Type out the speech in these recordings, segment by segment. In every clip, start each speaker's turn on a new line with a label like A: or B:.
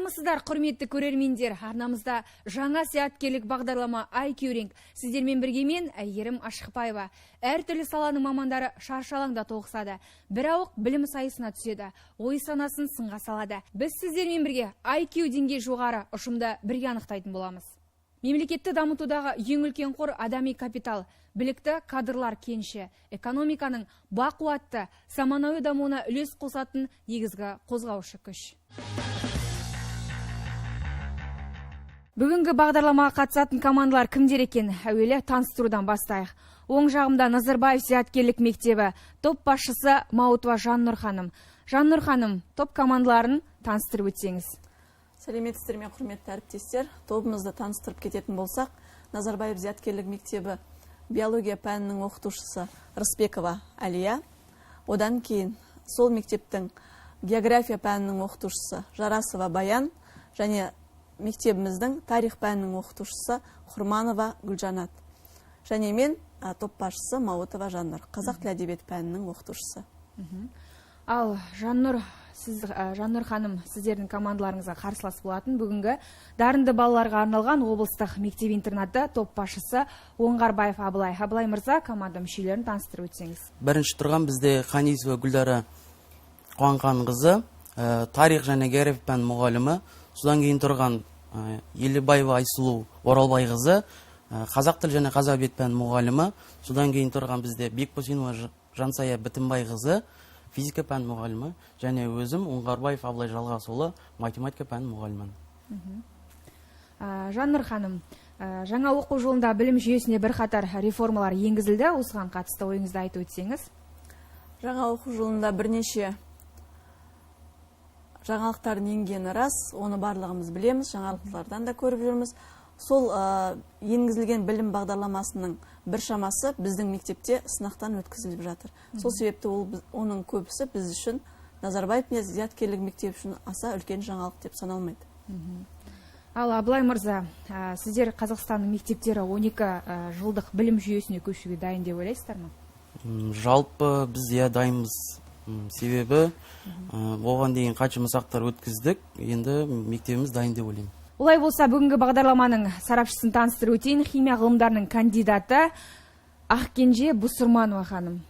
A: Армысыздар, құрметті көрермендер, арнамызда жаңа зияткерлік бағдарлама IQ Ring. Сіздермен бірге мен, Әйгерім Ашықбаева. Әртүрлі саланың мамандары шаршы алаңда тоғысады. Бір ауық білім сайысына түседі, ой санасын сынға салады. Біз сіздермен бірге IQ деңгейі жоғары ұжымды бірге анықтайтын боламыз. Мемлекетті дамытудағы ең үлкен қор адами капитал, білікті кадрлар кенші, экономиканың бақуатты, заманауи дамуына үлес қосатын негізгі қозғаушы күш. Бүгінгі бағдарламаға қатысатын командалар кімдер екен? Әуелі таныстырудан бастайық. Оң жағымда Назарбаев зияткерлік мектебі, топ басшысы Мауытова Жаннұр ханым. Жаннұр ханым, топ командаларын таныстырып өтсеңіз.
B: Сәлеметсіздер ме, құрметті әріптестер. Тобымызды таныстырып кететін болсақ, Назарбаев зияткерлік мектебі биология пәнінің оқытушысы Рысбекова Әлия. Одан кейін сол мектептің география пәнінің оқытушысы Жарасова Баян және мектебіміздің тарих пәнінің оқытушысы Құрманова Гүлжанат. Және мен топ басшысы Мауытова Жаннұр, қазақ тілі әдебиеті пәнінің оқытушысы.
A: Ал Жаннұр, сіз, Жаннұр ханым, сіздердің командаларыңызға қарсылас болатын бүгінгі дарынды балаларға арналған облыстық мектеп-интернаты топ басшысы Оңғарбаев Абылай. Абылай мырза, команда мүшелерін таныстырып өтсеңіз.
C: Бірінші тұрған бізде Қанизова Гүлдара Қуанқанқызы, тарих және география пән мұғалімі. Содан кейін тұрған Елібаева Айсұлу Оралбайқызы, қазақ тілі және қазақ әдебиеті пән мұғалімі. Содан кейін тұрған бізде Бекбосинова Жансая Бітімбайқызы, физика пән мұғалімі, және өзім Оңғарбаев Абылай Жалғасұлы, математика пән мұғалімі.
A: Жаннұр ханым, жаңа оқу жылында білім жүйесіне бірқатар реформалар енгізілді. Осыған қатысты ойыңызды айтып өтсеңіз.
B: Жаңа оқу жылында бірнеше жаңалықтардың енгені рас, оны барлығымыз білеміз, жаңалықтардан да көріп жүрміз. Сол енгізілген білім бағдарламасының біршамасы біздің мектепте сынақтан өткізіліп жатыр. Сол себепті оның көбісі біз үшін, Назарбаев зияткерлік мектеп үшін аса үлкен жаңалық деп саналмайды.
A: Ал Абылай мырза, сіздер Қазақстанның мектептері 12 жылдық білім жүйесіне көшуге дайын деп ойлайсыздар ма?
C: Жалпы біз иә дайынбыз. Себебі оған дейін қанша сабақтар өткіздік, енді мектебіміз дайын деп ойлаймын.
A: Олай болса, бүгінгі бағдарламаның сарапшысын таныстырып өтейін. Химия ғылымдарының кандидаты Ақкенже Бұсырманова ханым.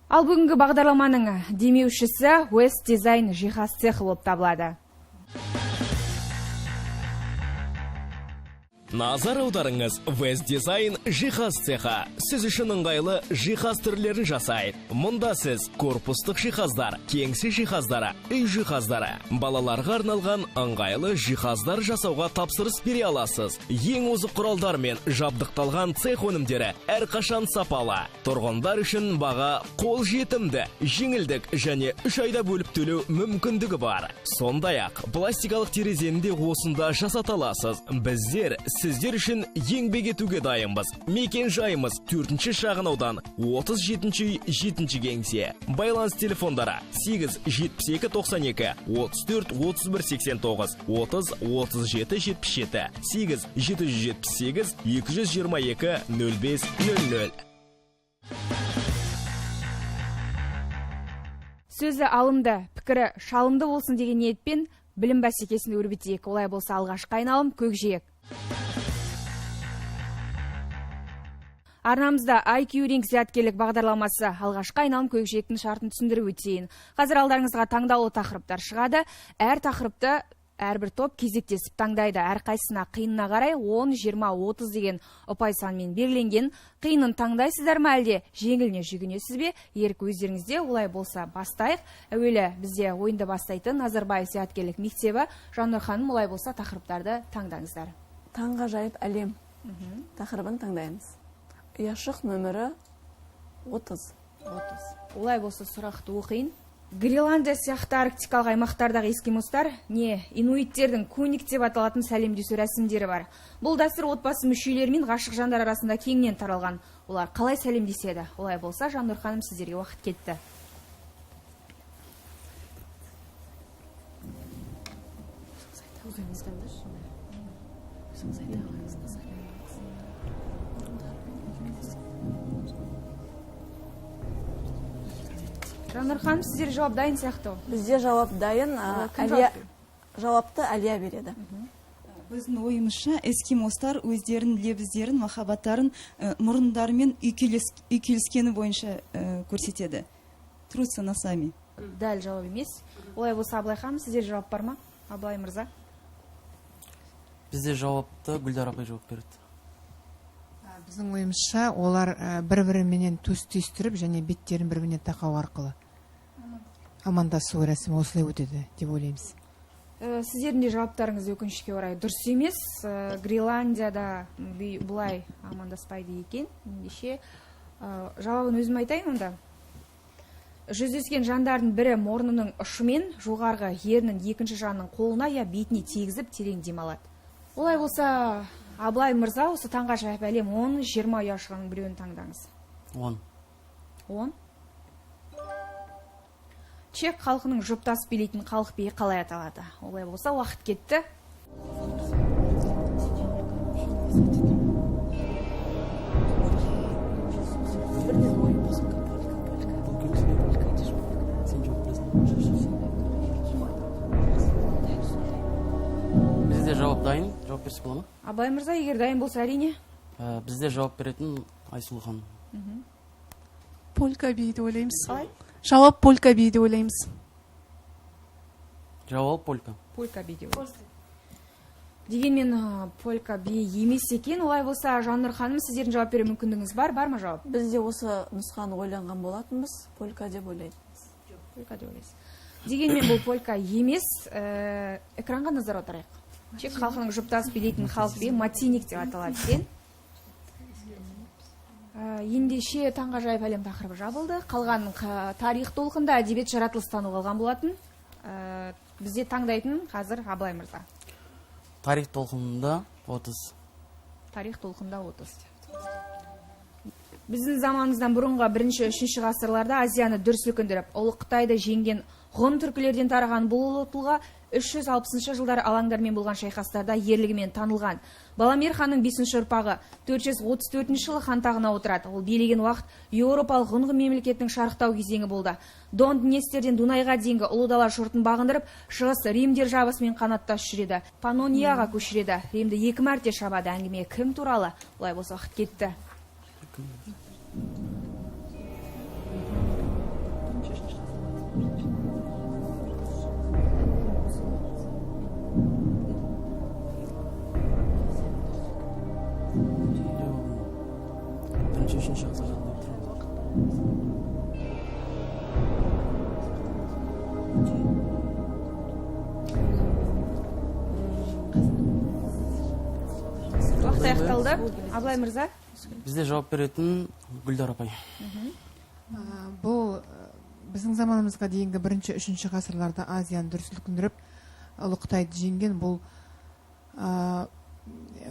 A: Ал бүгінгі бағдарламаның демеушісі West Design жиһаз цехы болып табылады.
D: Назар аударыңыз, West Design жиһаз цехы сіз үшін ыңғайлы жиһаз түрлерін жасайды. Мұнда сіз корпустық жиһаздар, кеңсе жиһаздары, үй жиһаздары, балаларға арналған ыңғайлы жиһаздар жасауға тапсырыс бере аласыз. Ең озық құралдармен жабдықталған цех өнімдері әрқашан сапалы. Тұрғындар үшін баға қол жетімді, жеңілдік және 3 айда бөліп төлеу мүмкіндігі бар. Сондай-ақ пластикалық терезені де осында жасата аласыз. Біздер сіздер үшін еңбек етуге дайынбыз. Мекен жайымыз 4-ші шағын аудан, 37-үй, 7-ші кеңсе. Байланыс телефондары 8 72 92 34 31 89 30 37 77 8 778 222 05 00.
A: Сөзі алымды, пікірі шалымды болсын деген ниетпен білім бәсекесін өрбітейік. Олай болса, алғашқы айналым көкжиек. Арнамызда IQ Ring зияткерлік бағдарламасы. Алғашқы айналым көкжиектің шартын түсіндіріп өтейін. Қазір алдарыңызға таңдаулы тақырыптар шығады. Әр тақырыпты әрбір топ кезектесіп таңдайды. Әрқайсысына қиынына қарай 10, 20, 30 деген ұпай санмен белгіленген. Қиынын таңдайсыздар ма, әлде жеңіліне жүгінесіз бе? Ерік өздеріңізде. Олай болса бастайық. Әуелі бізде ойынды бастайтын Назарбаев зияткерлік мектебі. Жаннұр ханым, олай болса тақырыптарды таңдаңыздар.
B: Таңғажайып әлем тақырыбын таңдаймыз. Ұяшық нөмірі 30.
A: 30. Олай болса сұрақты оқиын. Гренландия сияқты арктикалық аймақтардағы эскимостар не инуиттердің куник деп аталатын сәлемдесу рәсімдері бар. Бұл дәстүр отбасы мүшелері мен ғашық жандар арасында кеңінен таралған. Олар қалай сәлемдеседі? Олай болса, Жаннұр ханым, сіздерге уақыт кетті. Жаннұр ханым, сіздер жауап дайын сияқты.
B: Бізде жауап дайын. Жауапты Әлия береді.
E: Біздің ойымызша, эскимостар өздерінің лебіздерін, махаббаттарын мұрындарымен үйкелескені бойынша көрсетеді. Трутся носами.
A: Дәл жауап емес. Олай болса, Абылай ханым, сіздер жауап бар ма? Абылай мырза.
C: Бізде жауапты Гүлдар апай жауап береді.
F: Біздің ойымызша, олар бір-біріменен төс түйістіріп және беттерін бір-біріне тақау арқылы амандасу рәсімі осылай өтеді деп ойлаймыз.
A: Сіздердің де жауаптарыңыз өкінішке орай дұрыс емес. Гренландияда бұлай амандаспайды екен. Ендеше жауабын өзім айтайын онда. Жүздескен жандардың бірі мұрнының ұшымен жоғарғы ернін екінші жанның қолына я бетіне тигізіп терең демалады. Олай болса, Абылай мырза, осы таңғажайып әлем 10-20 ұяшығының біреуін таңдаңыз.
C: 10.
A: 10. Чех халқының жұптасып билейтін халық биі қалай аталады? Олай болса, уақыт кетті.
C: Бізде жауап дайын. Жауап берсек бола ма?
A: Абылай мырза, егер дайын болса, әрине.
C: Бізде жауап беретін Айсұлу ханым.
G: Полька биі деп ойлаймыз.
A: Қалай?
G: Жауап полька биі деп ойлаймыз.
C: Жауап полька.
A: Полька биі деп ойлайсыз. Дегенмен полька биі емес екен. Олай болса, Жаннұр ханым, сіздердің жауап беру мүмкіндігіңіз бар. Бар ма жауап?
B: Біз де осы нұсқаны ойланған болатынбыз. Полька деп ойлайтынбыз.
A: Полька деп ойлайсыз. Дегенмен бұл полька емес. Экранға назар аударайық. Чех халқының жұптасып билейтін халық биі матиник деп аталады екен. Ендеше таңғажайып әлем тақырыбы жабылды. Қалған тарих толқында әдебиет жаратылыстану қалған болатын. Бізде таңдайтын қазір Абылай мырза.
C: Тарих толқынында 30.
A: Тарих толқында 30. Біздің заманымыздан бұрынғы бірінші, үшінші ғасырларда Азияны дүр сілкіндіріп, Ұлы Қытайды жеңген ғұн түркілерден тараған бұл ұлы тұлға 360 жылдары алаңдармен болған шайқастарда ерлігімен танылған. Баламер ханның 5-ші ұрпағы 434 жылы хан тағына отырады. Ол билеген уақыт Еуропалық ғұн мемлекетінің шарықтау кезеңі болды. Дон Днестерден Дунайға дейінгі ұлы дала жұртын бағындырып, Шығыс Рим державасымен қанаттас жүреді. Панонияға көшіреді. Римді 2 мәрте шабады. Әңгіме кім туралы? Олай болса, уақыт кетті.
C: Бірінші, үшінші ғасырдан деп тұрмын.
A: Уақыт аяқталды. Абылай мырза.
C: Бізде жауап беретін Гүлдар апай.
F: Бұл біздің заманымызға дейінгі бірінші, үшінші ғасырларда Азияны дүр сілкіндіріп, Ұлы Қытайды жеңген бұл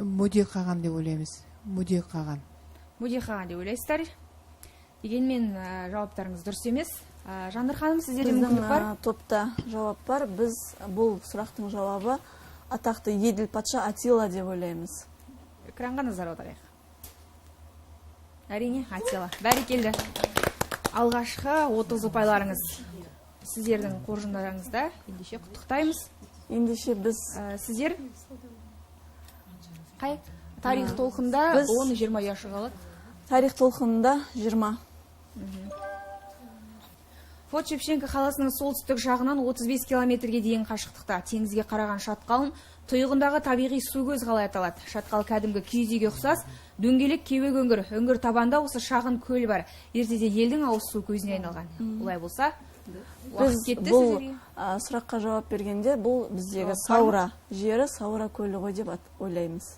F: Мөде қаған деп ойлаймыз. Мөде қаған.
A: Мөде қаған деп ойлайсыздар. Дегенмен жауаптарыңыз дұрыс емес. Жаннұр ханым, сіздерде
B: Біздің,
A: мүмкіндік бар?
B: Топта жауап бар. Біз бұл сұрақтың жауабы атақты Еділ патша Атила деп ойлаймыз.
A: Экранға назар аударайық. Әрине, Атила. Бәрекелді. Алғашқы 30 ұпайларыңыз сіздердің қоржындарыңызда. Ендеше құттықтаймыз.
B: Ендеше біз
A: Сіздер қай тарих толқында
B: Біз
A: 10-20 ұяшық алады?
B: Тарих толқынында 20.
A: Форт Шевченко қаласының солтүстік жағынан 35 километрге дейін қашықтықта теңізге қараған шатқалын тұйығындағы табиғи су көз қалай аталады. Шатқал кәдімгі киіз үйге ұқсас, дөңгелек кеуек үңгір, үңгір табанда осы шағын көл бар. Ертеде елдің ауыз су көзіне айналған. Олай болса, уақыт
B: Біз
A: кетті
B: бұл,
A: сіздерге.
B: Сұраққа жауап бергенде бұл біздегі
A: Жауап бар ма?
B: Саура жері, Саура көлі ғой деп ойлаймыз.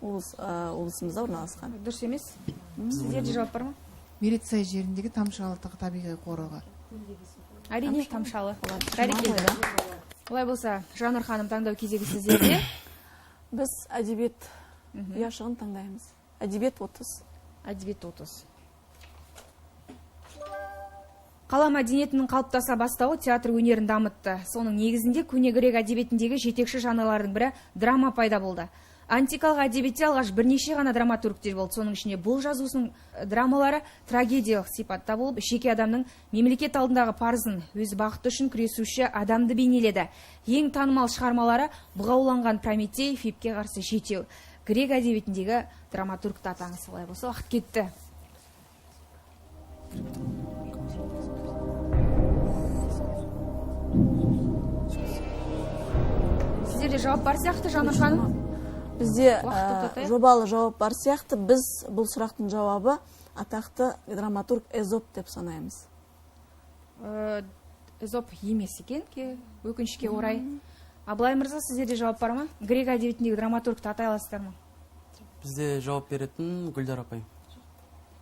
B: Облысымызда орналасқан.
A: Дұрыс емес. Сіздерде жауап бар ма?
F: Меретсай жеріндегі Тамшалытағы табиғи қорығы.
A: Әрине, Тамшалы. Бәрекелді. Олай болса, Жаннұр ханым, таңдау кезегі сіздерде.
B: Біз әдебиет ұяшығын таңдаймыз. Әдебиет 30.
A: Әдебиет 30. Қала мәдениетінің қалыптаса бастауы театр өнерін дамытты. Соның негізінде көне грек әдебиетіндегі жетекші жанрлардың бірі драма пайда болды. Антикалық әдебиетте алғаш бірнеше ғана драматургтер болды. Соның ішінде бұл жазушының драмалары трагедиялық сипатта болып, жеке адамның мемлекет алдындағы парызын, өз бақыты үшін күресуші адамды бейнеледі. Ең танымал шығармалары Бұғауланған Прометей, Фибке қарсы жетеу. Грек әдебиетіндегі драматургты атаңыз. Олай болса, уақыт кетті. Сіздерде жауап бар сияқты, Жаннұр ханым?
B: Бізде жобалы жауап бар сияқты. Біз бұл сұрақтың жауабы атақты драматург Эзоп деп санаймыз.
A: Эзоп емес екен, өкінішке орай. Абылай мырза, сіздерде жауап бар ма? Грек әдебиетіндегі драматургты атай аласыздар ма?
C: Бізде жауап беретін Гүлдар апай.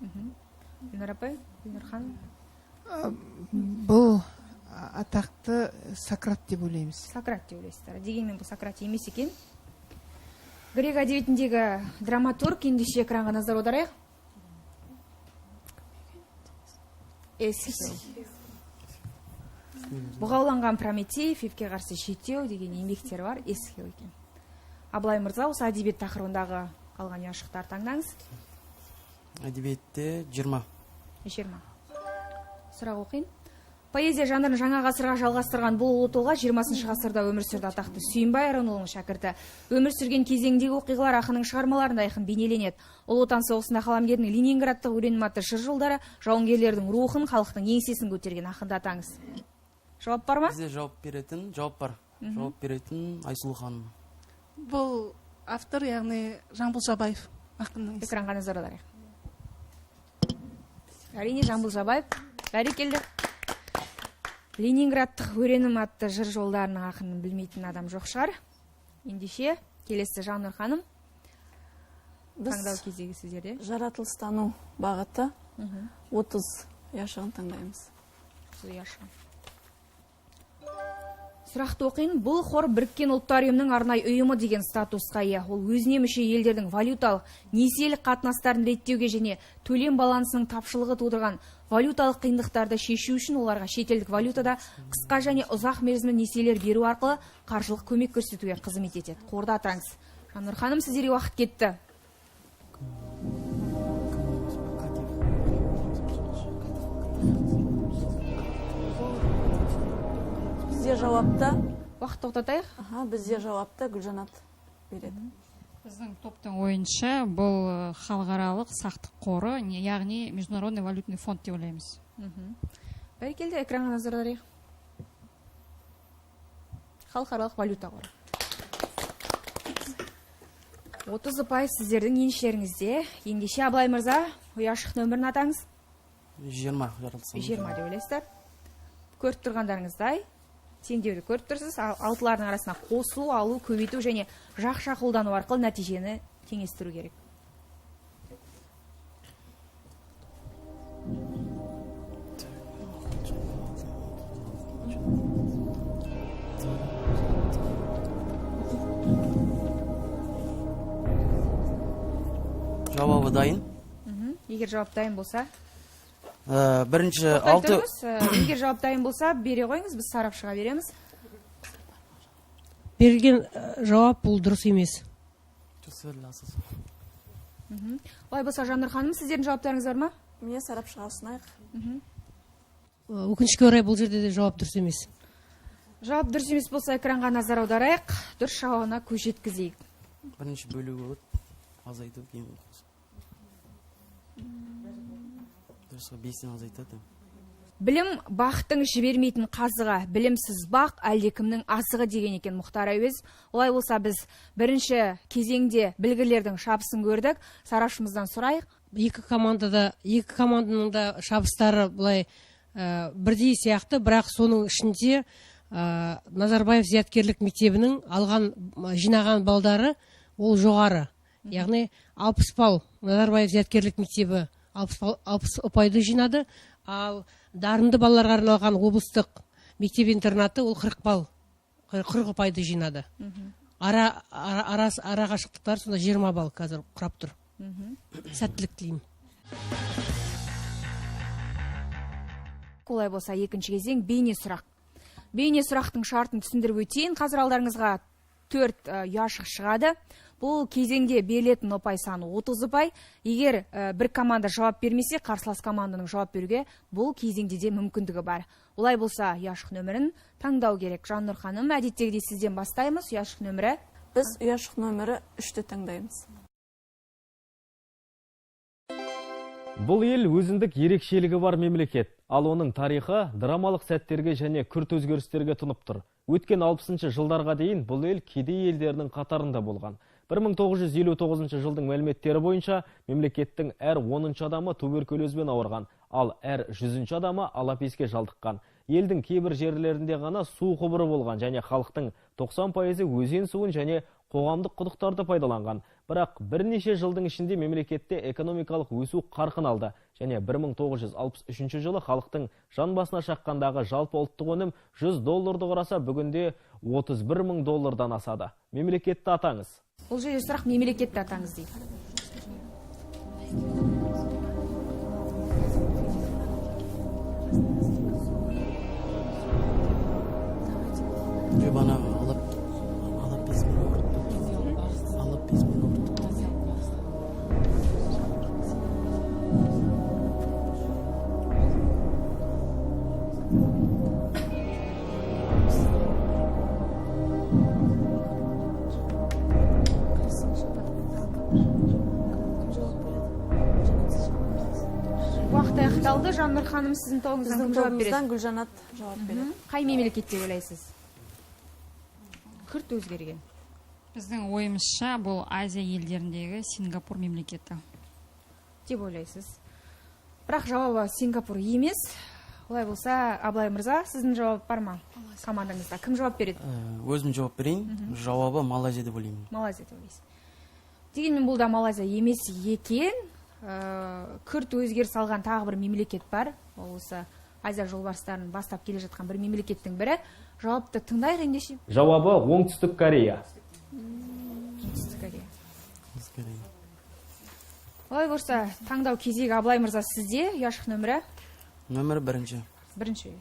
A: Гүлнар апай, Гүлнар ханым.
F: Бұл атақты Сократ деп ойлаймыз.
A: Сократ деп ойлайсыздар. Дегенмен бұл Сократ емес екен. Грек әдебиетіндегі драматург, ендеше экранға назар аударайық. Эсхил. Бұғауланған Прометей, Фибке қарсы жетеу деген еңбектері бар, Эсхил екен. Абылай мырза, осы әдебиет тақырыбындағы қалған ұяшықтар таңдаңыз.
C: Әдебиетте 20.
A: 20. Сұрақ оқиын. Поэзия жанрын жаңа ғасырға жалғастырған бұл ұлы тұлға 20 ғасырда өмір сүрді атақты Сүйінбай Арынұлының шәкірті. Өмір сүрген кезеңдегі оқиғалар ақынның шығармаларында айқын бейнеленеді. Ұлы Отан соғысында қаламгердің Ленинградтық өлеңім атты жыр жолдары жауынгерлердің рухын, халықтың еңсесін көтерген ақынды атаңыз. Жауап бар ма?
C: Бізде жауап беретін, жауап бар. Жауап беретін Айсұлу ханым.
G: Бұл автор, яғни Жамбыл Жабаев ақынның есімі.
A: Экранға назар аударайық. Әрине, Жамбыл Жабаев. Бәрекелді. Ленинградтық өренім атты жыр жолдарының ақынын білмейтін адам жоқ шығар. Ендеше, келесі Жаннұр ханым.
B: Біз
A: таңдау кезегі сіздерде.
B: Жаратылыстану бағыты 30 ұяшығын таңдаймыз.
A: 30 ұяшығы. Сұрақты оқиын. Бұл қор Біріккен Ұлттар Ұйымының арнайы ұйымы деген статусқа ие. Ол өзіне мүше елдердің валюталық, несиелік қатынастарын реттеуге және төлем балансының тапшылығы тудырған валюталық қиындықтарды шешу үшін оларға шетелдік валютада қысқа және ұзақ мерзімді несиелер беру арқылы қаржылық көмек көрсетуге қызмет етеді. Қорды атаңыз. Жаннұр ханым, сіздерге уақыт кетті.
B: Бізде жауапты.
A: Уақыт тоқтатайық.
B: Аха, бізде жауапты Гүлжанат береді.
H: Біздің топтың ойынша бұл халықаралық сақтық қоры, яғни Международный валютный фонд деп ойлаймыз.
A: Бәрекелді, экранға назар аударайық. Халықаралық валюта қоры. 30 ұпай сіздердің еншілеріңізде. Ендеше Абылай мырза, ұяшық нөмірін атаңыз.
C: 20 жаратылсам.
A: 20 деп ойлайсыздар. Көріп тұрғандарыңыздай, теңдеуді көріп тұрсыз. Алтылардың арасына қосу, алу, көбейту және жақша қолдану арқылы нәтижені теңестіру керек.
C: Жауабы дайын.
A: Егер жауап дайын болса,
C: Бірінші
A: Тоқтай
C: алты
A: тұрыңыз. Егер жауап дайын болса, бере қойыңыз, біз сарапшыға береміз.
I: Берілген жауап бұл дұрыс емес.
A: Олай болса, Жаннұр ханым, сіздердің жауаптарыңыз бар ма?
B: Міне сарапшыға ұсынайық.
I: Өкінішке орай бұл жерде де жауап дұрыс емес.
A: Жауап дұрыс емес болса, экранға назар аударайық, дұрыс жауабына көз жеткізейік.
C: Бірінші бөлігі болады, азайту, кейін қосу. Дұрыс, 5-тен азайтады.
A: Білім бақтың жібермейтін қазығы, білімсіз бақ әлдекімнің асығы деген екен Мұхтар Әуезов. Олай болса, біз бірінші кезеңде білгірлердің шабысын көрдік. Сарапшымыздан сұрайық.
I: Екі команданың да шабыстары былай бірдей сияқты, бірақ соның ішінде Назарбаев зияткерлік мектебінің жинаған балдары ол жоғары. Яғни 60 балл Назарбаев зияткерлік мектебі 60 ұпайды жинады, ал дарынды балаларға арналған облыстық мектеп-интернаты ол 40 балл, 40 ұпайды жинады. Ара қашықтықтар сонда 20 балл қазір құрап тұр. Сәттілік тілеймін.
A: Олай болса, екінші кезең бейне сұрақ. Бейне сұрақтың шартын түсіндіріп өтейін. Қазір алдарыңызға 4 ұяшық шығады. Бұл кезеңде берілетін ұпай саны 30 ұпай. Егер бір команда жауап бермесе, қарсылас команданың жауап беруге бұл кезеңде де мүмкіндігі бар. Олай болса, ұяшық нөмірін таңдау керек. Жаннұр ханым, әдеттегідей сізден бастаймыз. Ұяшық нөмірі?
B: Біз ұяшық нөмірі 3-ті таңдаймыз.
J: Бұл ел өзіндік ерекшелігі бар мемлекет, ал оның тарихы драмалық сәттерге және күрт өзгерістерге тұнып тұр. Өткен 60-шы жылдарға дейін бұл ел кедей елдерінің қатарында болған. 1959 жылдың мәліметтері бойынша мемлекеттің әр 10-шы адамы туберкулезбен ауырған, ал әр 100-ші адамы алапеске шалдыққан. Елдің кейбір жерлерінде ғана су құбыры болған және халықтың 90% өзен суын және қоғамдық құдықтарды пайдаланған. Бірақ бірнеше жылдың ішінде мемлекетте экономикалық өсу қарқын алды және 1963 жылы халықтың жан басына шаққандағы жалпы ұлттық өнім 100 долларды құраса, бүгінде 31 мың доллардан асады. Мемлекетті атаңыз.
A: Бұл жерде сұрақ мемлекетті атаңыз дейді.
C: Бана алып безмен ауыртты. Алып безмен ауыртты.
A: Уақыт аяқталды. Жаннұр ханым, сіздің тобыңыздан кім жауап береді?
B: Біздің тобымыздан Гүлжанат жауап береді.
A: Қай мемлекет деп ойлайсыз? Күрт өзгерген.
H: Біздің ойымызша бұл Азия елдеріндегі Сингапур мемлекеті
A: деп ойлайсыз. Бірақ жауабы Сингапур емес. Олай болса, Абылай мырза, сіздің жауап бар ма командаңызда? Кім жауап береді?
C: Өзім жауап берейін. Жауабы Малайзия деп ойлаймын.
A: Малайзия деп ойлайсыз. Дегенмен бұл да Малайзия емес екен. Күрт өзгеріс алған тағы бір мемлекет бар. Ол осы Азия жолбарыстарын бастап келе жатқан бір мемлекеттің бірі. Жауапты тыңдайық ендеше.
J: Жауабы Оңтүстік Корея.
A: Оңтүстік Корея. Олай болса, таңдау кезегі Абылай мырза сізде. Ұяшық нөмірі?
C: Нөмірі бірінші.
A: Бірінші.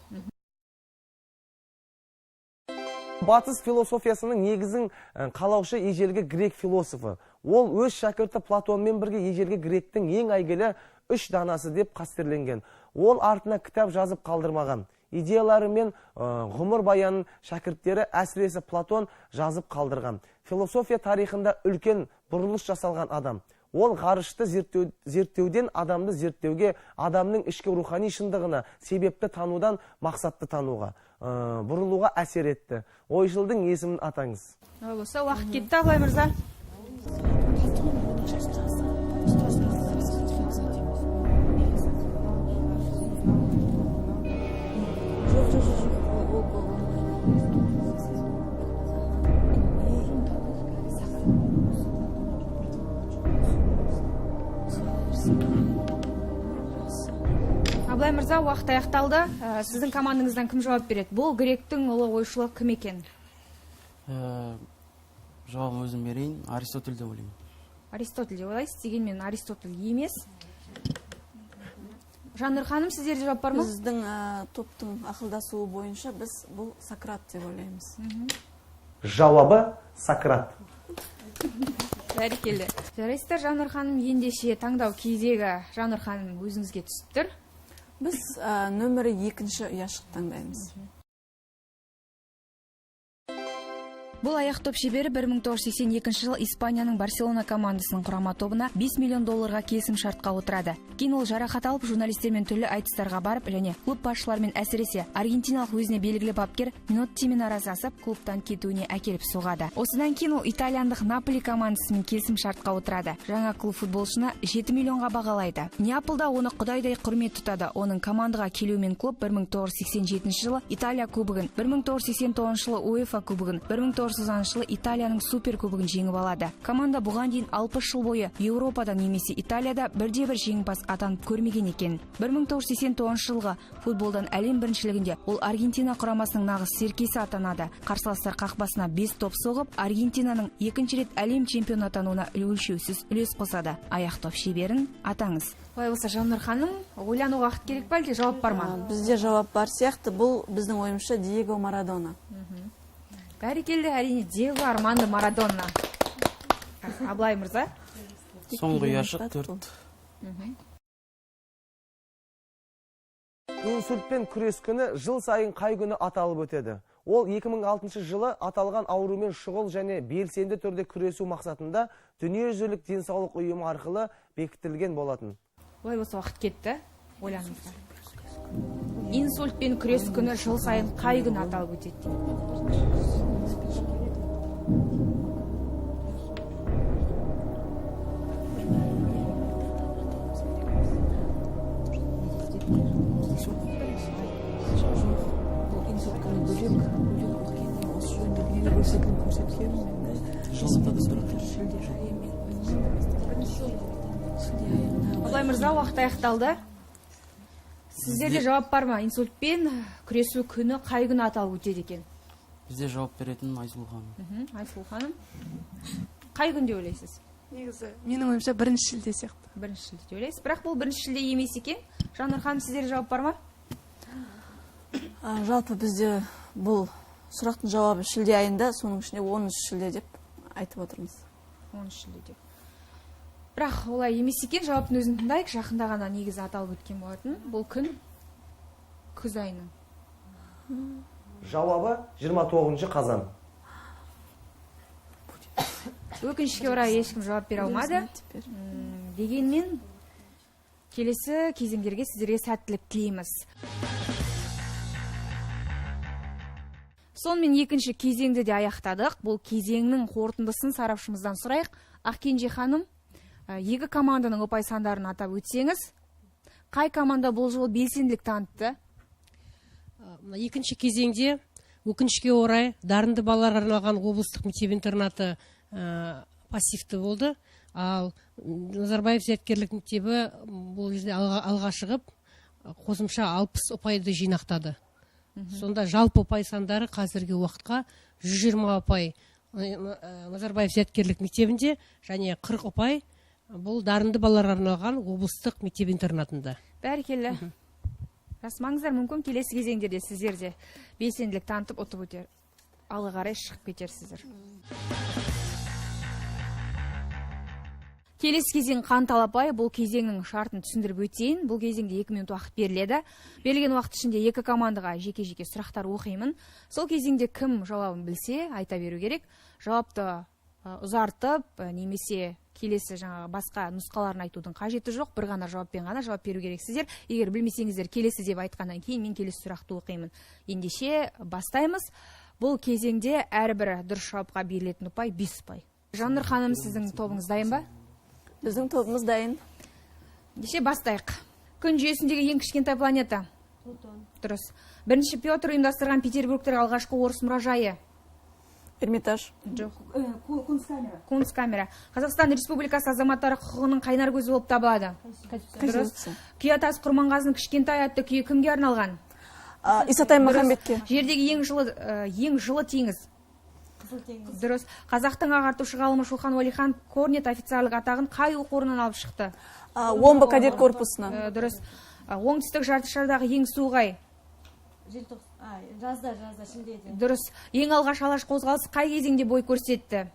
K: Батыс философиясының негізін қалаушы ежелгі грек философы. Ол өз шәкірті Платонмен бірге ежелгі гректің ең әйгілі үш данасы деп қастерленген. Ол артына кітап жазып қалдырмаған. Идеялары мен ғұмыр баянын шәкірттері, әсіресе Платон, жазып қалдырған. Философия тарихында үлкен бұрылыс жасалған адам. Ол ғарышты зерттеуден адамды зерттеуге, адамның ішкі рухани шындығына, себепті танудан мақсатты тануға, бұрылуға әсер етті. Ойшылдың есімін атаңыз.
A: Олай болса, уақыт кетті, Абылай мырза. Абылай мырза, уақыт аяқталды. Сіздің командаңыздан кім жауап береді? Бұл гректің ұлы ойшылы кім екен?
C: Жауабын өзім берейін. Аристотель деп ойлаймын.
A: Аристотель деп ойлайсыз, дегенмен Аристотель емес. Жаннұр ханым, сіздерде жауап бар ма?
B: Біздің топтың ақылдасуы бойынша біз бұл Сократ деп ойлаймыз.
K: Жауабы Сократ.
A: Бәрекелді. Жарайсыздар, Жаннұр ханым, ендеше таңдау кезегі Жаннұр ханым өзіңізге түсіп тұр.
B: Біз нөмірі екінші ұяшық таңдаймыз.
A: Бұл аяқ топ шебері 1982 жылы Испанияның Барселона командасының құрама тобына 5 миллион долларға келісім шартқа отырады. Кейін ол жарақат алып, журналистермен түрлі айтыстарға барып, және клуб басшыларымен, әсіресе аргентиналық өзіне белгілі бапкер Миноттимен арасасып, клубтан кетуіне әкеліп соғады. Осыдан кейін ол итальяндық Наполи командасымен келісім шартқа отырады. Жаңа клуб футболшыны 7 миллионға бағалайды. Неаполда оны құдайдай құрмет тұтады. Оның командаға келуімен клуб 1987 жылы Италия кубогын, 1989 жылы УЕФА кубогын, 1990 жылы Италияның суперкубогын жеңіп алады. Команда бұған дейін 60 жыл бойы Еуропада немесе Италияда бірде-бір жеңімпаз атанып көрмеген екен. 1989 жылғы футболдан әлем біріншілігінде ол Аргентина құрамасының нағыз серкесі атанады. Қарсыластар қақпасына 5 топ соғып, Аргентинаның екінші рет әлем чемпионы атануына өлшеусіз үлес қосады. Аяқ топ шеберін атаңыз. Олай болса, Жаннұр ханым, ойлануға уақыт керек пе, әлде жауап бар ма?
B: Бізде жауап бар сияқты. Бұл біздің ойымызша Диего Марадона.
A: Бәрекелді, әрине, Диего Армандо Марадона. Абылай мырза.
C: Соңғы ұяшық 4.
K: Инсультпен күрес күні жыл сайын қай күні аталып өтеді? Ол 2006 жылы аталған аурумен шұғыл және белсенді түрде күресу мақсатында Дүниежүзілік денсаулық ұйымы арқылы бекітілген болатын.
A: Олай болса уақыт кетті. Ойланыңыздар. Инсультпен күрес күні жыл сайын қай күні аталып өтеді? Абылай мырза, уақыт аяқталды. Сіздерде жауап бар ма? Инсультпен күресу күні қай күні аталып өтеді екен?
C: Бізде жауап беретін Айсұлу ханым.
A: Айсұлу ханым, қай күн деп ойлайсыз?
G: Негізі, менің ойымша 1 шілде сияқты.
A: 1 шілде деп ойлайсыз, бірақ бұл 1 шілде емес екен. Жаннұр ханым, сіздерде жауап бар ма?
B: Жалпы бізде бұл сұрақтың жауабы шілде айында, соның ішінде 10 шілде деп айтып отырмыз.
A: 10 шілде деп. Бірақ олай емес екен, жауаптың өзін тыңдайық. Жақында ғана негізі аталып өткен болатын. Бұл күн күз айының.
K: Жауабы 29 қазан.
A: Өкінішке орай ешкім жауап бере алмады. Дегенмен келесі кезеңдерге сіздерге сәттілік тілейміз. Сонымен екінші кезеңді де аяқтадық. Бұл кезеңнің қорытындысын сарапшымыздан сұрайық. Ақкенже ханым, екі команданың ұпай сандарын атап өтсеңіз, қай команда бұл жолы белсенділік танытты?
I: Екінші кезеңде өкінішке орай дарынды балаларға арналған облыстық мектеп-интернаты пассивті болды. Ал Назарбаев зияткерлік мектебі бұл жерде алға шығып, қосымша 60 ұпайды жинақтады. Сонда жалпы ұпай сандары қазіргі уақытқа 120 ұпай Назарбаев зияткерлік мектебінде және 40 ұпай бұл дарынды балаларға арналған облыстық мектеп-интернатында.
A: Бәрекелді. Жасмаңыздар, мүмкін келесі кезеңдерде сіздер де белсенділік танытып ұтып өтер, алға қарай шығып кетерсіздер. Келесі кезең қанталапай. Бұл кезеңнің шартын түсіндіріп өтейін. Бұл кезеңде 2 минут уақыт беріледі. Берілген уақыт ішінде екі командаға жеке-жеке сұрақтар оқимын. Сол кезеңде кім жауабын білсе, айта беру керек. Жауапты ұзартып, немесе келесі жаңағы басқа нұсқаларын айтудың қажеті жоқ. Бір ғана жауаппен ғана жауап беру керексіздер. Егер білмесеңіздер, келесі деп айтқаннан кейін мен келесі сұрақты оқимын. Ендеше бастаймыз. Бұл кезеңде әрбір дұрыс жауапқа берілетін ұпай 5 ұпай. Жаннұр ханым, сіздің тобыңыз дайын ба?
B: Біздің тобымыз дайын.
A: Ендеше бастайық. Күн жүйесіндегі ең кішкентай планета? Плутон. Дұрыс. Бірінші Петр ұйымдастырған Петербургтегі алғашқы орыс мұражайы?
B: Эрмитаж.
A: Жоқ. Кунсткамера. Кунсткамера. Қазақстан Республикасы азаматтары құқығының қайнар көзі болып табылады. Дұрыс. Күй атасы Құрманғазының Кішкентай атты күйі кімге арналған?
B: Исатай Махамбетке.
A: Жердегі ең жылы теңіз? Дұрыс. Қазақтың ағартушы ғалымы Шоқан Уәлихан корнет офицерлік атағын қай оқу орнынан алып шықты?
B: Омбы кадет корпусынан.
A: Дұрыс. Оңтүстік жарты шардағы ең суық ай?
L: Жазда, шілдеде.
A: Дұрыс. Ең алғаш Алаш қозғалысы қай кезеңде бой көрсетті?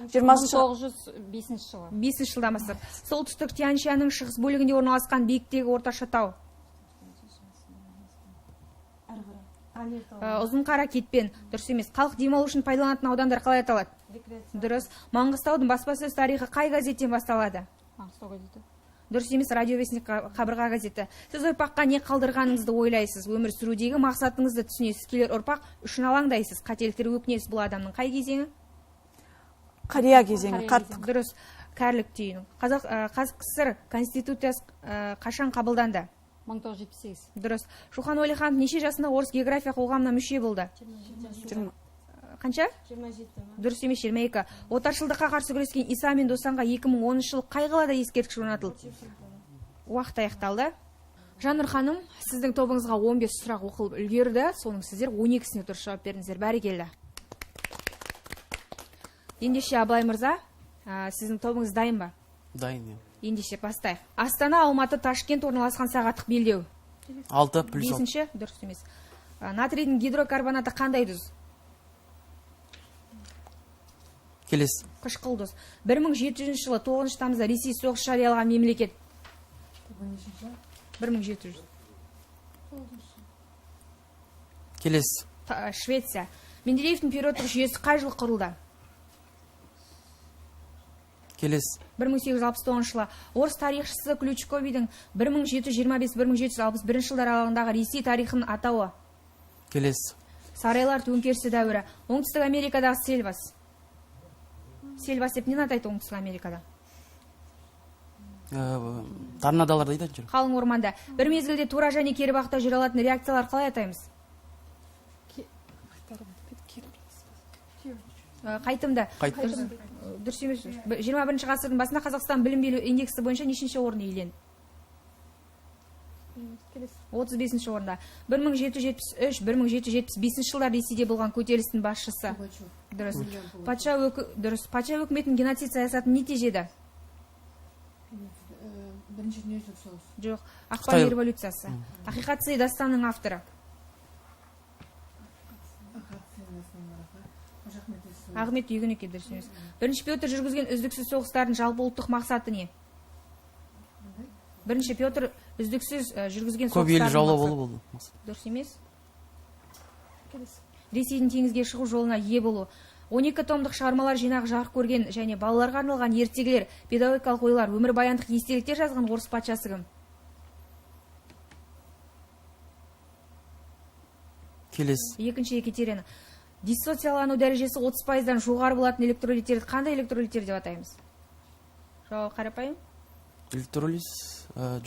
H: 1905 жылы.
A: 5 жылдан бастап. Солтүстік Тянь-Шаньның шығыс бөлігінде орналасқан биіктегі орташа тау? Ұзын қара кетпен. Дұрыс емес. Халық демалу үшін пайдаланатын аудандар қалай аталады? Дұрыс. Маңғыстаудың баспасөз тарихы қай газеттен басталады?
H: Маңғыстау газеті.
A: Дұрыс емес. Радиовестник қабырға газеті. Сіз ұрпаққа не қалдырғаныңызды ойлайсыз? Өмір сүрудегі мақсатыңызды түсінесіз. Келер ұрпақ үшін алаңдайсыз. Қателіктер өкінесіз. Бұл адамның қай кезеңі?
B: Қария кезеңі, қарттық.
A: Дұрыс. Кәрілік түйіні. Қазақ Конституциясы қашан қабылданды?
H: 1978.
A: Дұрыс. Шоқан Уәлиханов неше жасында орыс география қоғамына мүше болды? Қанша?
L: 27.
A: Дұрыс емес, 22. Отаршылдыққа қарсы күрескен Иса мен Досанға 2010 жылы қай қалада ескерткіш орнатылды? Уақыт аяқталды. Жаннұр ханым, сіздің тобыңызға 15 сұрақ оқылып үлгерді. Соның сіздер 12-сіне дұрыс жауап бердіңіздер. Бәрекелді. Ендеше Абылай мырза, сіздің тобыңыз дайын ба?
C: Дайын.
A: Ендеше бастайық. Астана, Алматы, Ташкент орналасқан сағаттық белдеу.
C: 6 плюс 6.
A: 5-ші, дұрыс емес. Натрийдің гидрокарбонаты қандай тұз?
C: Келесі.
A: Қышқыл тұз. 1700 жылы 9 тамызда Ресей соғыс жариялаған мемлекет. 1700.
C: Келесі.
A: Швеция. Менделеевтің периодтық жүйесі қай жылы құрылды?
C: Келесі.
A: 1869 жылы. Орыс тарихшысы Ключковийдің 1725-1761 жылдар аралығындағы Ресей тарихының атауы.
C: Келесі.
A: Сарайлар төңкерісі дәуірі. Оңтүстік Америкадағы сельвас. Сельвас деп нені атайды Оңтүстік Америкада?
C: Торнадолар дейді әйтеуір.
A: Қалың орманда. Бір мезгілде тура және кері бағытта жүре алатын реакциялар қалай атаймыз? Қайтымды. Дұрыс емес. 21 ғасырдың басында Қазақстан білім беру индексі бойынша нешінші орын иеленді? 35 орында. 1773-1775 жылдар Ресейде болған көтерілістің басшысы. Дұрыс. Дұрыс. Патша өкіметінің геноцид саясатын не тежеді?
F: Бірінші дүниежүзілік соғыс.
A: Жоқ, Ақпан революциясы. Ақиқат сый дастанының авторы. Ахмет Йүгінеке, дұрыс емес. Бірінші Петр жүргізген үздіксіз соғыстардың жалпы ұлттық мақсаты не? Бірінші Петр үздіксіз жүргізген
C: Көп елді
A: соғыстардың
C: жаулап
A: мақсаты.
C: алу болды.
A: Дұрыс емес. Ресейдің теңізге шығу жолына ие болу. 12 томдық шығармалар жинағы жарық көрген және балаларға арналған ертегілер, педагогикалық ойлар, өмірбаяндық естеліктер жазған орыс патшасы кім?
C: Келесі.
A: Екінші Екатерина. Диссоциялану дәрежесі 30%-дан жоғары болатын электролиттерді қандай электролиттер деп атаймыз? Жауап қарапайым.
C: Электролиз, жо.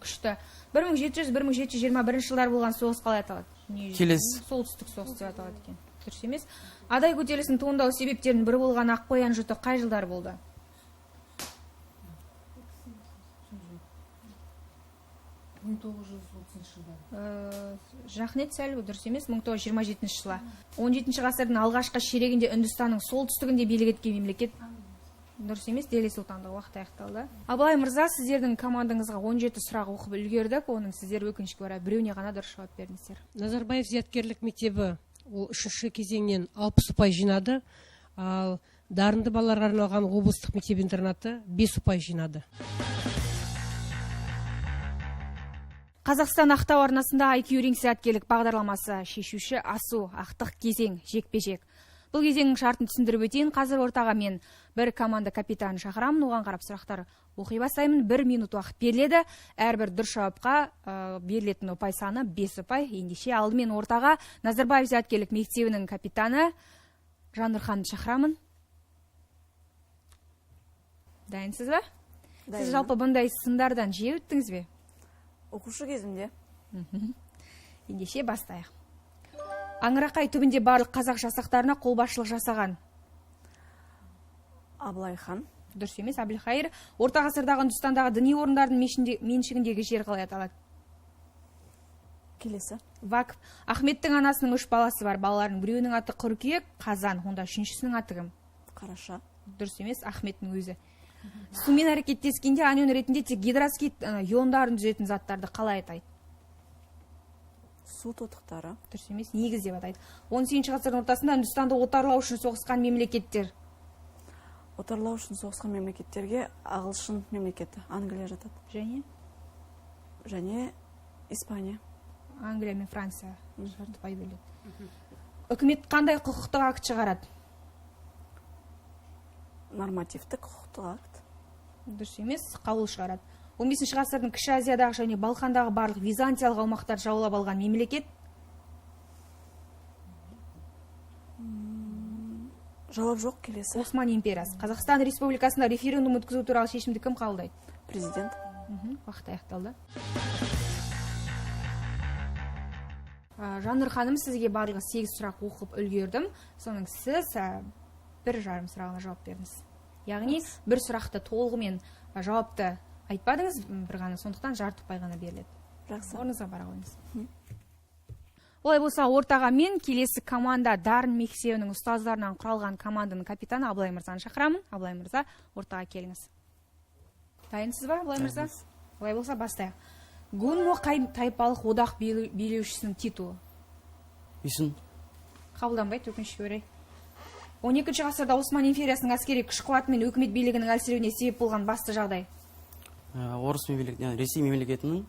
A: Күшті. 1700-1721 жылдар болған соғыс қалай аталады?
C: Келесі.
A: Солтүстік соғыс деп аталады екен. Дұрыс емес. Адай көтерілісінің туындау себептерінің бірі болған Аққоян жұты қай жылдар болды?
F: 1930 жылдары.
A: Жақнет сәл дұрыс емес, 1927 жылы. 17 ғасырдың алғашқы ширегінде Үндістанның солтүстігінде билік еткен мемлекет. Дұрыс емес, Дели сұлтандығы. Уақыт аяқталды. Абылай мырза, сіздердің командаңызға 17 сұрақ оқып үлгердік. Оның сіздер өкінішке орай біреуіне ғана дұрыс жауап бердіңіздер.
I: Назарбаев зияткерлік мектебі ол 3-ші кезеңнен 60 ұпай жинады. Ал дарынды балаларға арналған облыстық мектеп-интернаты 5 ұпай жинады.
A: Қазақстан Ақтау арнасында IQ Ring зияткерлік бағдарламасы шешуші асу, ақтық кезең, жекпе-жек. Бұл кезеңнің шартын түсіндіріп өтейін. Қазір ортаға мен бір команда капитанын шақырамын, оған қарап сұрақтар оқи бастаймын. 1 минут уақыт беріледі. Әрбір дұрыс жауапқа берілетін ұпай саны 5 ұпай. Ендеше алдымен ортаға Назарбаев зияткерлік мектебінің капитаны Жаннұрханды шақырамын. Дайынсыз ба? Сіз жалпы бұндай сындардан жиі өттіңіз бе?
B: Оқушы кезімде.
A: Ендеше бастайық. Аңырақай түбінде барлық қазақ жасақтарына қолбасшылық жасаған.
B: Абылай хан.
A: Дұрыс емес, Әбілхайыр. Орта ғасырдағы Үндістандағы діни орындардың меншігіндегі жер қалай аталады?
B: Келесі.
A: Вакф. Ахметтің анасының 3 баласы бар. Балаларының біреуінің аты Қыркүйек, Қазан. Онда үшіншісінің аты кім?
B: Қараша.
A: Дұрыс емес, Ахметтің өзі. Сумен әрекеттескенде анион ретінде тек гидроксид иондарын түзетін заттарды қалай атайды?
B: Су тотықтары.
A: Дұрыс емес, негіз деп атайды. 18 ғасырдың ортасында Үндістанды отарлау үшін соғысқан мемлекеттер.
B: Отарлау үшін соғысқан мемлекеттерге ағылшын мемлекеті, Англия жатады.
A: Және?
B: Және Испания.
A: Англия мен Франция жартылай бөледі. Үкімет қандай құқықтық акт шығарады?
B: Нормативтік құқықтық акт.
A: Дұрыс емес, қаулы шығарады. 15 ғасырдың Кіші Азиядағы және Балқандағы барлық византиялық аумақтарды жаулап алған мемлекет?
B: Жауап жоқ, келесі.
A: Осман империясы. Қазақстан Республикасында референдум өткізу туралы шешімді кім қабылдайды?
B: Президент.
A: Уақыт аяқталды. Жаннұр ханым, сізге барлығы 8 сұрақ оқып үлгердім. Соның сіз 1,5 сұрағына жауап бердіңіз. Яғни бір сұрақты толығымен жауапты айтпадыңыз, бір ғана, сондықтан жарты ұпай ғана беріледі.
B: Жақсы.
A: Орныңызға бара қойыңыз. Олай болса, ортаға мен келесі команда Дарын мектебінің ұстаздарынан құралған команданың капитаны Абылай мырзаны шақырамын. Абылай мырза, ортаға келіңіз. Дайынсыз ба, Абылай мырза? Олай болса, бастайық. Гунмо қай тайпалық одақ билеушісінің титулы?
C: Үйсін.
A: Қабылданбайды, өкінішке орай. 12 ғасырда Осман империясының әскери күш қуаты мен өкімет билігінің әлсіреуіне себеп болған басты жағдай.
C: Орыс мемлекеті, Ресей мемлекетінің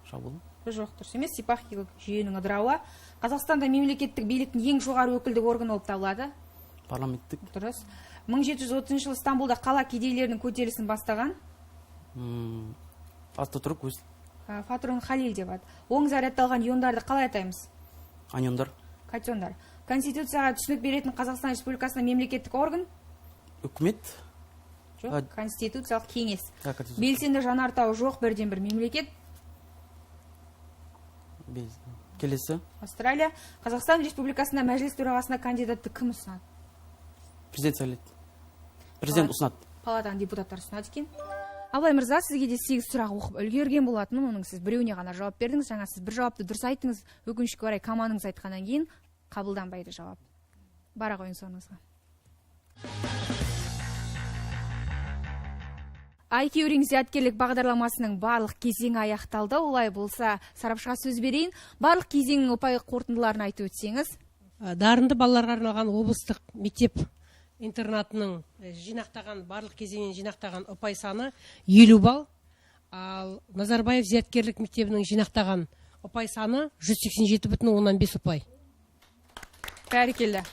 C: шабуылы.
A: Жоқ, дұрыс емес. Сипахилық жүйенің ыдырауы. Қазақстанда мемлекеттік биліктің ең жоғары өкілдік органы болып табылады.
C: Парламенттік.
A: Дұрыс. 1730 жылы Стамбулда қала кедейлерінің көтерілісін бастаған.
C: Ататүрік өз.
A: Фатрон Халил деп аты. Оң зарядталған иондарды қалай атаймыз?
C: Аниондар.
A: Катиондар. Конституцияға түсінік беретін Қазақстан Республикасының мемлекеттік орган?
C: Үкімет.
A: Жоқ, Конституциялық кеңес. Белсенді жанартауы жоқ бірден бір мемлекет?
C: Келесі.
A: Австралия. Қазақстан Республикасында мәжіліс төрағасына кандидатты кім ұсынады?
C: Президент сайлайды. Президент ұсынады.
A: Палатаның депутаттары ұсынады екен. Абылай мырза, сізге де 8 сұрақ оқып үлгерген болатынмын. Оның сіз біреуіне ғана жауап бердіңіз. Жаңа сіз бір жауапты дұрыс айттыңыз. Өкінішке орай командаңыз айтқаннан кейін қабылданбайды жауап. Бара қойыңыз орныңызға. IQ Ring зияткерлік бағдарламасының барлық кезеңі аяқталды. Олай болса, сарапшыға сөз берейін. Барлық кезеңнің ұпай қорытындыларын айтып өтсеңіз.
I: Дарынды балаларға арналған облыстық мектеп интернатының жинақтаған, барлық кезеңнен жинақтаған ұпай саны 50 балл. Ал Назарбаев зияткерлік мектебінің жинақтаған ұпай саны 187,5 ұпай.
A: Бәрекелді.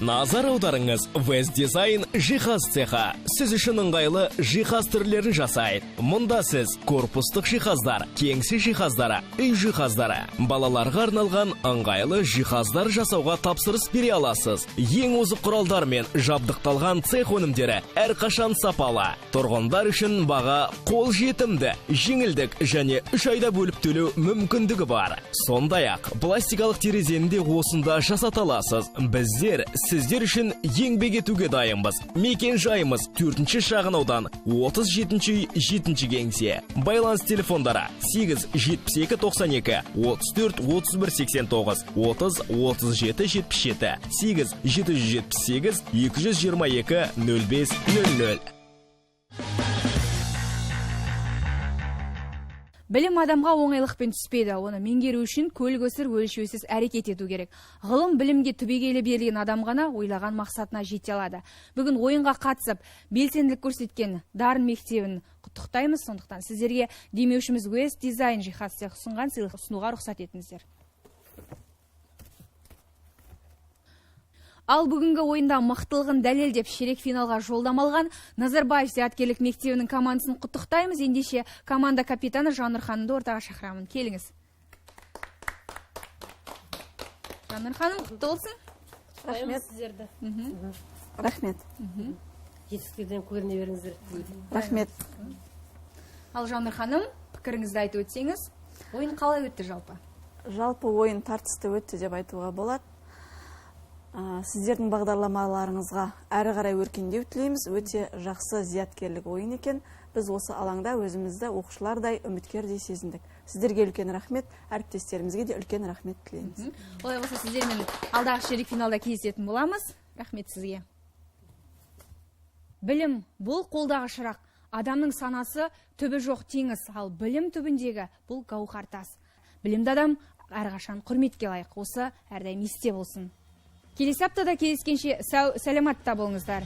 D: Назар аударыңыз, Вест Дизайн жиһаз цехы. Сіз үшін ыңғайлы жиһаз түрлерін жасайды. Мұнда сіз корпустық жиһаздар, кеңсе жиһаздары, үй жиһаздары, балаларға арналған ыңғайлы жиһаздар жасауға тапсырыс бере аласыз. Ең озық құралдармен жабдықталған цех өнімдері әрқашан сапалы. Тұрғындар үшін баға қол жетімді, жеңілдік және 3 айда бөліп төлеу мүмкіндігі бар. Сондай-ақ, пластикалық терезені де осында жасата аласыз. Біздер сіздер үшін еңбек етуге дайынбыз. Мекен жайымыз 4-ші шағын аудан, 37-үй 7-ші кеңсе. Байланыс телефондары 8 72 92 34 31 89 30 37 77 8 778 222 05 00.
A: Білім адамға оңайлықпен түспейді. Оны меңгеру үшін көл көсір өлшеусіз әрекет ету керек. Ғылым білімге түбегейлі берілген адам ғана ойлаған мақсатына жете алады. Бүгін ойынға қатысып, белсенділік көрсеткен Дарын мектебін құттықтаймыз. Сондықтан сіздерге демеушіміз West Design жиһаз цехы ұсынған сыйлық ұсынуға рұқсат етіңіздер. Ал бүгінгі ойында мықтылығын дәлелдеп ширек финалға жолдама алған Назарбаев зияткерлік мектебінің командасын құттықтаймыз. Ендеше команда капитаны Жаннұр ханымды ортаға шақырамын. Келіңіз. Жаннұр ханым, құтты болсын.
B: Рахмет
I: сіздерді.
B: Рахмет.
I: Жетістіктерден көріне беріңіздер.
B: Рахмет.
A: Ал Жаннұр ханым, пікіріңізді айтып өтсеңіз, ойын қалай өтті жалпы?
B: Жалпы ойын тартысты өтті деп айтуға болады. Сіздердің бағдарламаларыңызға әрі қарай өркендеу тілейміз. Өте жақсы зияткерлік ойын екен. Біз осы алаңда өзімізді оқушылардай, үміткердей сезіндік. Сіздерге үлкен рахмет, әріптестерімізге де үлкен рахмет тілейміз.
A: Олай болса, сіздермен алдағы ширек финалда кездесетін боламыз. Рахмет сізге. Білім бұл қолдағы шырақ. Адамның санасы түбі жоқ теңіз, ал білім түбіндегі бұл гауһар тас. Білімді адам әрқашан құрметке лайық. Осы әрдайым есте болсын. Келесі аптада кездескенше сау саламатта болыңыздар.